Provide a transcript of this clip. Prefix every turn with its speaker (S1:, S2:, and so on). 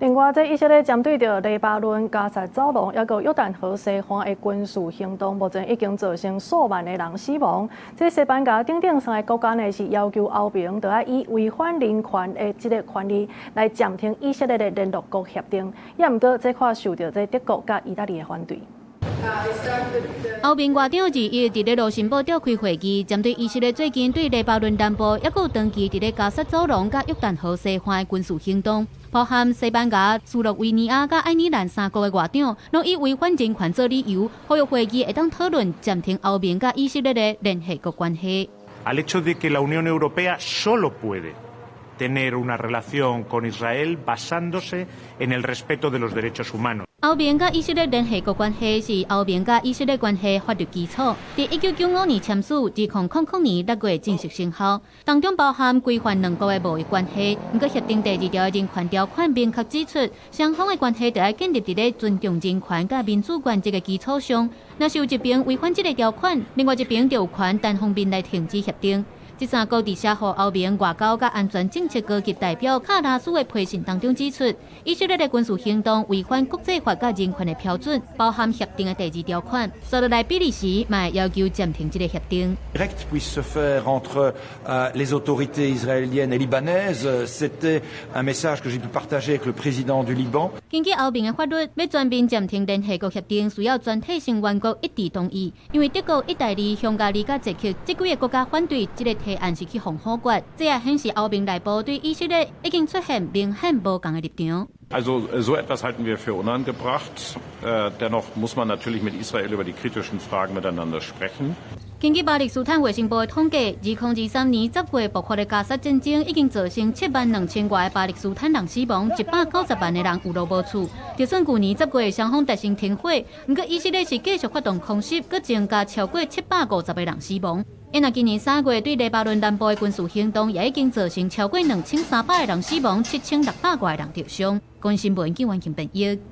S1: 另外，這以色列針對著黎巴嫩、加薩走廊，抑閣約旦河西岸的軍事行動，目前已經造成數萬个人死亡。這西班牙等等三个國家呢，是要求歐盟著愛以違反人權的這个權利來暫停以色列的聯合國協定。也毋過，這塊受著這德國佮意大利的反對。
S2: 歐盟外長21佇咧盧森堡召開會議，針對以色列最近對黎巴嫩南部，抑閣有長期佇咧加薩走廊佮約旦河西岸的軍事行動，包含西班牙、斯洛維尼亞佮愛爾蘭三國的外長，攏以違反人權做理由，呼籲會議會當討論暫停歐盟佮以色列的聯合國關係。
S3: Al hecho de que la Unión Europea solo puede tener una relación con Israel basándose en el respeto de los derechos humanos。
S2: 歐盟佮以色列聯合國關係是歐盟佮以色列關係法律基礎，佇1995年簽署，2000年6月正式生效。當中包含規範兩國的貿易關係。毋過協定第二條的人權條款明確指出，雙方的關係著愛建立佇咧尊重人權佮民主原則的基礎上。若是有一邊違反這个條款，另外一邊就有權單方面來停止協定。這三國佇寫予歐盟外交佮安全政策高級代表卡拉斯的批信當中指出，以色列的軍事行動違反國際法佮人權的標準，包含協定的第二條款。所以來比利時嘛要求暫停這个協定。
S4: puisse se faire entre les autorités israéliennes et libanaises. C'était un message que j'ai pu partager avec le président du Liban.
S2: 根據歐盟的法律，欲全面暫停聯合國協定，需要全體成員國一致同意。因為德國、意大利、匈牙利佮捷克這幾个國家反對這个提案是去予否決，這也顯示歐盟內部對以色列已經出現明顯無仝的立場。
S5: Also so etwas halten wir für unangebracht. Dennoch muss man natürlich mit Israel über die kritischen Fragen miteinander sprechen.
S2: 根據巴勒斯坦衛生部的統計，2023年10月爆發的加薩戰爭已經造成7萬2千外个巴勒斯坦人死亡，190萬个人有路無厝。就算舊年十月雙方達成停火，毋過以色列是繼續發動空襲，閣增加超過750個人死亡。因為今年3月對黎巴嫩南部的軍事行動，也已經造成超過2300個人死亡，7600外個人受傷。公視新聞，完全編譯。